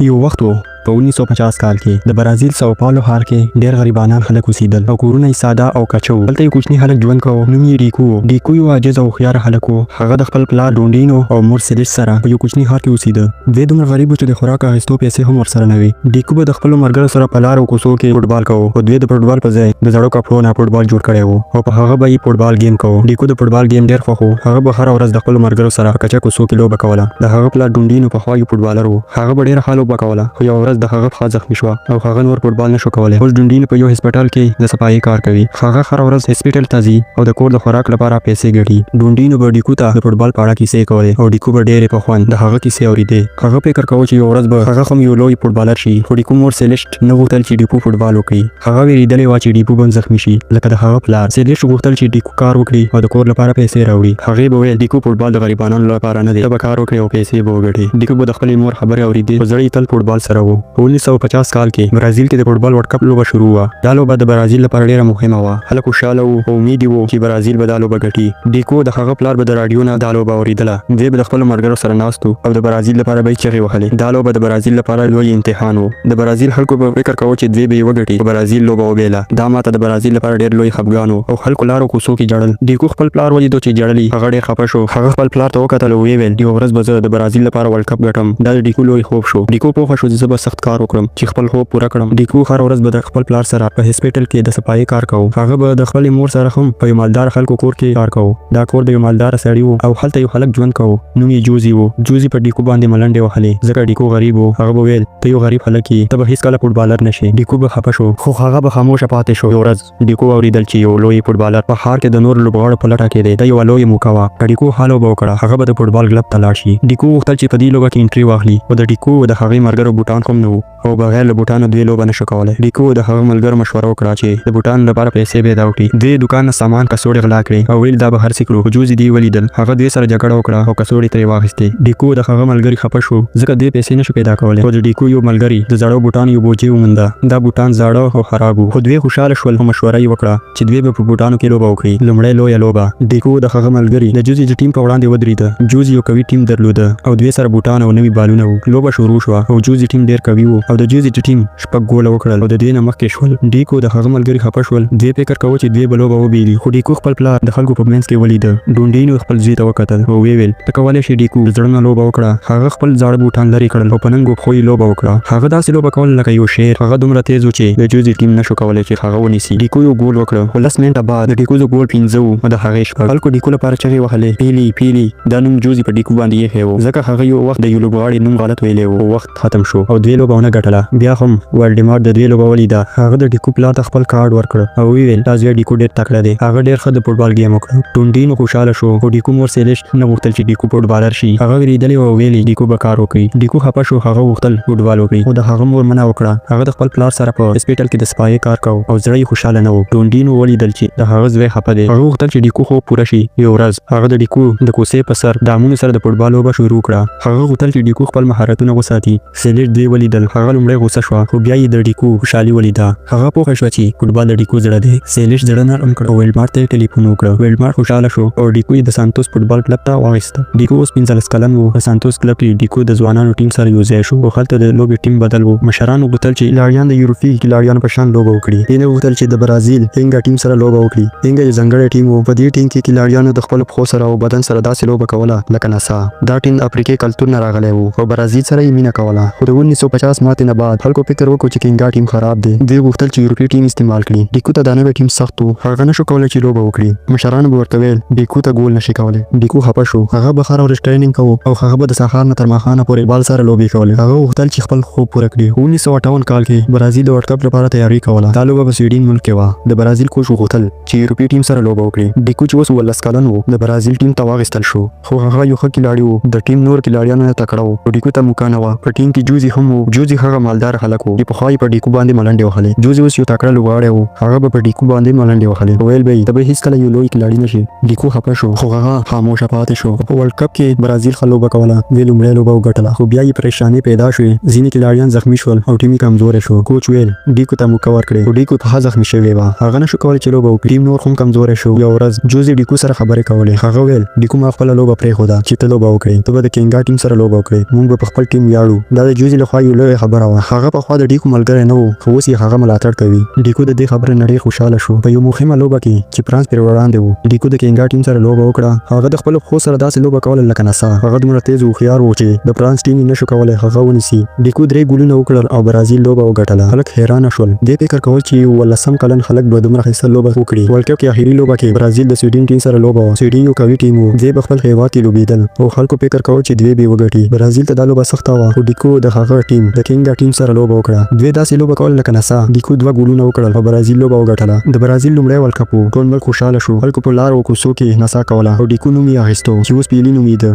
یو وخت وو، په 1950 کال کې د برازیل ساو پاولو ښار کې ډېر غریبانان خلک اوسېدل او کورونه یې ساده او کچه وو. هلته یو کوچني هلک ژوند کاوه، نوم یې ډیکو وو. ډیکو یو عاجز او هوښیار هلک وو. هغه د خپل پلار ډونډینو او مور سیلیش سره په یو کوچني ښار کې اوسېده. دوی دومره غریب وو چې د خوراک اخیستو پیسې هم ورسره نه وې. ډیکو به د خپلو ملګرو سره په لارو کوڅو کې فوټبال کاوه، خو دوی د فوټبال په ځای د زړو کپړو نه فوټبال جوړ کړی وو او په هغه به یې فوټبال game کاوه. ډیکو د فوټبال game ډېر خوښ وو. هغه به هره ورځ د خپلو ملګرو سره په کچه کوڅو کې لوبه کوله. د هغه پلار ډونډینو پخوا یو فوټبالر وو. هغه به ډېره ښه لوبه کوله، خو یوه ورځ د هغه پښه زخمي شوه او هغه نور فوټبال نشو کولی. اوس ډونډینو په یو هسپتال کې د صفایۍ کار کوي. هغه هره ورځ هسپتال ته ځي او د کور د خوراک لپاره پیسې ګټي. ډونډینو به ډیکو ته د فوټبال په اړه کیسې کولې او ډیکو به ډېرې په خوند د هغه کیسې اورېدې. هغه فکر کاوه چې یوه ورځ به هغه هم یو لوی فوټبالر شي، خو ډیکو مور سیلیشت نه غوښتل چې ډیکو فوټبال وکړي. هغه وېرېدلې وه چې ډیکو به هم زخمي شي لکه د هغه پلار. سیلیشت غوښتل چې ډیکو کار وکړي او د کور لپاره پیسې راوړي. هغې به ویل، ډیکو، فوټبال د غریبانو لپاره نه دی، ته به کار وکړې او پیسې به وګټې. ډیکو به د خپلې مور خبرې اورېدې، خو زړه یې تل فوټبال سره وو. په 1950 کال کې برازیل کې د فوټبال ورلډ کپ لوبه شروع وه. دا لوبه د برازیل لپاره ډېره مهمه وه. خلک خوشحاله وو او امید یې وو چې برازیل به دا لوبه ګټي. ډیکو د هغه پلار به د راډیو نه دا لوبه اورېدله. دوی به د خپلو ملګرو سره ناست وو او د برازیل لپاره به یې چغې وهلې. دا لوبه د برازیل لپاره لوی امتحان وو. د برازیل خلکو به فکر کاوه چې دوی به یې وګټي، خو برازیل لوبه وبایله. دا ماته د برازیل لپاره ډېر لوی خپګان وو او خلکو لارو کوڅو کې ژړل. ډیکو خپل پلار ولیدو چې ژړل یې. هغه ډېر خفه شو. هغه خپل پلار ته وکتل او ویې ویل، یوه ورځ به زه د برازیل لپاره ورلډ کپ ګټم. دا د ډیکو لوی خوب شو. ډیکو پوه شو چې زه به سخت کار وکړم چې خپل خوب پوره کړم. ډیکو هره ورځ به د خپل پلار سره په هسپتال کې د صفایۍ کار کاوه. هغه به د خپلې مور سره هم په یو مالدار خلکو کور کې کار کاوه. دا کور د یو مالدار سړي وو او هلته یو هلک ژوند کاوه، نوم یې جوزي وو. جوزي په ډیکو باندې ملنډې وهلې، ځکه ډیکو غریب وو. هغه به ویل، ته یو غریب هلک یې، ته به هیڅکله فوټبالر نه شې. ډیکو به خفه شو، خو هغه به خاموشه پاتې شو. یو ورځ ډیکو اوریدل چې یو لوی فوټبالر په ښار کې د نورو لوبغاړو په لټه کې دی. دا یوه لویه موقع وه. که ډیکو ښه لوبه وکړه، هغه به د فوټبال کلب ته لاړ شي. ډیکو غوښتل چې په دې لوبه کې entry واخلي، خو د ډیکو او د هغې ملګرو بوټان هم نه وو او بغیر له بوټانو دوی لوبه نشو کولی. ډیکو د هغه ملګرو مشوره وکړه چې د بوټانو لپاره پیسې پیدا وکړي. دوی دوکان نه سامان کڅوړې غلا کړې او ویل دا به خرڅې کړو، خو جوزي دوی ولیدل. هغه دوی سره جګړه وکړه او کڅوړې ترې واخیستې. ډیکو د هغه ملګري خفه شو، ځکه دوی پیسې نشو پیدا کولی. خو د ډیکو یو ملګري د زړو بوټانو یو بوجۍ ومونده. دا بوټان زاړه او خراب وو، خو دوی خوشحاله شول او مشوره یې وکړه چې دوی به په بوټانو کې لوبه وکړي. لومړی لویه لوبه، ډیکو د هغه ملګري د جوزي د ټیم په وړاندې ودرېده. جوزي یو قوي ټیم درلوده او دوی سره بوټان او نوي بالونه وو. لوبه شروع شوه او جوزي ټیم ډیر قوي وو او د جوزي د ټیم شپږ ګوله وکړل او د دوی نه مخکې شول. ډیکو د هغه ملګري خفه شول. دوی فکر کاوه چې دوی به لوبه وبایلي، خو ډیکو خپل پلار د خلکو په منځ کې ولیده. ډونډینو خپل زوی ته وکتل او ویې ویل، ته کولی شې ډیکو، د زړه نه لوبه وکړه. هغه خپل زاړه بوټان لرې کړل او په ننګو پښو یې لوبه وکړه. هغه داسې لوبه کوله لکه یو شیر. هغه دومره تیز و چې د جوزي ټیم نشو کولی چې هغه ونیسي. ډیکو یو ګول وکړ، خو 10 منټه بعد د ډیکو د ګول پنځه وو او د هغې شپږ. خلکو ډیکو لپاره چغې وهلې، پیلي، پیلي. دا نوم جوزي په ډیکو باندې ایښی و، ځکه هغه یو وخت د یو لوبغاړي نوم غلط ویلی و. خو وخت ختم شو او دوی لوبه ونه ګټله. بیا هم والډیمار د دوی لوبه ولیده. هغه د ډیکو پلار ته خپل کارډ ورکړ او ویې ویل، دا زوی ډیکو ډیر تکړه دی، هغه ډیر ښه د فوټبال game وکړ. ډونډینو خوشحاله شو، خو ډیکو مور سیلیش نه غوښتل چې ډیکو فوټبالر شي. هغه ویریدلی و او ویل یې ډیکو به کار وکړي. ډیکو خفه شو. هغه غوښتل فوټبال وکړي، خو د هغه مور منع وکړه. هغه د خپل پلار سره په هسپتال کې د صفایۍ کار کاوه او زړه یې خوشحاله نه و. ډونډینو ولیدل چې د هغه زوی خفه دی. هغه غوښتل چې ډیکو خوب پوره شي. یو ورځ هغه د ډیکو د کوڅې په سر د امونو سره د فوټبال لوبه شروع کړه. هغه غوښتل چې ډیکو خپل مهارتونه وساتي. سیلیش دوی ولیدل. هغه لومړی غوسه شوه، خو بیا یې د ډیکو خوشحالي ولیده. هغه پوه شوه چې فوټبال د ډیکو زړه دی. سیلیش زړه نرم کړ او ویلډمار ته یې ټلیفون وکړ. ویلډمار خوشحاله شو او ډیکو یې د سانتوس فوټبال کلب ته واخیسته. ډیکو اوس 15 کلن وو. په سانتوس کلب کې ډیکو د ځوانانو ټیم سره یو ځای شو، خو هلته د لوبې ټیم بدل وو. مشرانو غوښتل چې کلاړیان د یورپي کلاړیانو په شان لوبه وکړي. دوی نه غوښتل چې د برازیل اینګا ټیم سره لوبه وکړي. اینګا یو ځانګړی ټیم وو. په دې ټیم کې کلاړیانو د خپلو پښو سره او بدن سره داسې لوبه کوله لکه نڅا. دا ټیم د افریقې کلتور نه راغلی وو او برازیل سره یې مینه کوله. خو د 1950 ماتې نه بعد خلکو فکر وکړو چې کینګا ټیم خراب دی. دوی غوښتل چې یورپي ټیم استعمال کړي. ډیکو ته دا نوی ټیم سخت وو. هغه نشو کولی چې لوبه وکړي. مشرانو به ورته ویل، ډیکو ته ګول نشي کولی. ډیکو خفه شو. هغه به هره ورځ training کوو او هغه به د سهار نه تر ماښامه پورې بال سره لوبې کولې. هغه غوښتل چې خپل خوب پوره کړي. 1958 کال کې برازیل د ورلډ کپ لپاره تیاری کوله. دا لوبه په سویډن ملک کې وه. د برازیل کوچ غوښتل چې یورپي ټیم سره لوبه وکړي. ډیکو چې اوس 17 کلن وو، د برازیل ټیم ته واخیستل شو، خو هغه یو ښه کلاړي وو، د ټیم نور کلاړیانو نه تکړه وو، خو ډیکو ته موقع نه وه. په ټیم کې جوزي هم وو. جوزي هغه مالدار هلک وو چې پخوا یې په ډیکو باندې ملنډې وهلې. جوزي اوس یو تکړه لوبغاړی وو. هغه به په ډیکو باندې ملنډې وهلې، ویل به یې، ته به هیڅکله یو لوی کلاړي نه شې. ډیکو خفه شو، خو هغه خاموشه پاتې شو. په ورلډ کپ کې برازیل ښه لوبه کوله. دوی لومړی لوبه وګټله، خو بیا یې پریشانۍ پیدا شوې. ځینې کلاړیان زخمي شول او ټیم یې کمزوری شو. کوچ ویل ډیکو ته موقع ورکړي، خو ډیکو پښه زخمي شوې وه. هغه نشو کولی چې لوبه وکړي. ټیم نور هم کمزوری شو. یوه ورځ جوزي ډیکو سره خبرې کولې. هغه ویل، ډیکو، ما خپله لوبه پرېښوده چې ته لوبه وکړې. ته به د کینګا ټیم سره لوبه وکړې. موږ به په خپل ټیم ویاړو. دا د جوزي لخوا یو لویه خبره وه. هغه پخوا د ډیکو ملګری نه و، خو اوس یې هغه ملاتړ کوي. ډیکو د دې خبرې نه ډیر خوشحاله شو. په یو مهمه لوبه کې چې فرانس پرې وړاندې و، ډیکو د کینګا ټیم سره لوبه وکړه. هغه د خپلو پښو سره داسې لوبه کوله لکه نڅا. هغه دومره تیز او هوښیار و چې د فرانس ټیم یې نشو کولی هغه ونیسي. ډیکو درې ګولونه وکړل او برازیل لوبه وګټله. خلک حیرانه شول. دې فکر کول چې 17 کلن هلک به دومره ښایسته لوبه وکړي. ورلډ کپ کې اخري لوبه کې برازیل د سویډن ټیم سره لوبه وه. سویډن یو قوي ټیم و. دوی په خپل هیواد کې لوبیدل او خلکو فکر کاوه چې دوی به وګټي. برازیل ته دا لوبه سخته وه، خو ډیکو د هغه ټیم د کینګا ټیم سره لوبه وکړه. دوی داسې لوبه کوله لکه نڅا. ډیکو دوه ګولونه وکړل او برازیل لوبه وګټله. د برازیل لومړی ورلډ کپ و. ټول ملک خوشحاله شو. خلکو په لارو او کوڅو کې نڅا کوله او ډیکو نوم یې اخیستو چې اوس پیلي نومیده.